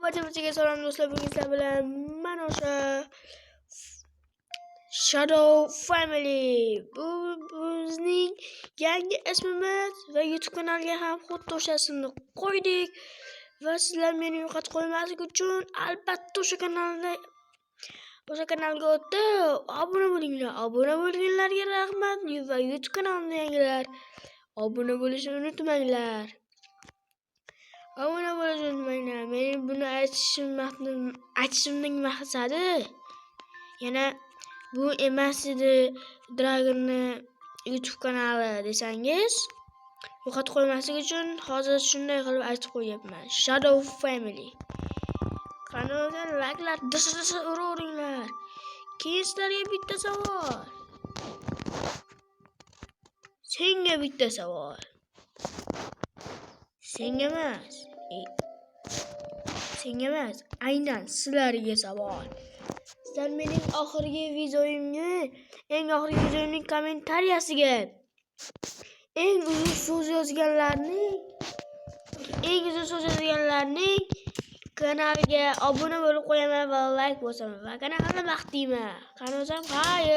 Barcha-barchaga salom, do'stlar, bugun sizlar bilan mana o'sha Shadow Family. Bu bizning yangi ismimiz va YouTube kanaliga ham xuddi o'sha ismni qo'ydik. Va sizlar meni yo'qotib qo'ymaslik uchun albatta o'sha kanalga o'tib obuna bo'linglar. Obuna bo'lganlarga rahmat va YouTube kanalimda yangilar obuna bo'lishni unutmanglar. Obuna bo'lishni unutmanglar. Mening buni aytishimning maqsadi yana bu emas edi Dragonni YouTube kanali desangiz, yo'qotib qo'ymaslik uchun hozir shunday qilib aytib qo'yyapman. Shadow Family. Qani o'zi layklar disa disa uraveringlar. Keyin sizlarga bitta savol. Senga bitta savol. Senga emas. Senga emas, aynan sizlarga savol. Sizlar mening oxirgi videoyimni, eng oxirgi videomning kommentariyasiga eng uzun so'z yozganlarning kanaliga obuna bo'lib qo'yaman va layk bosaman va kanalimni maqtayman. Qani o'zim, xayr.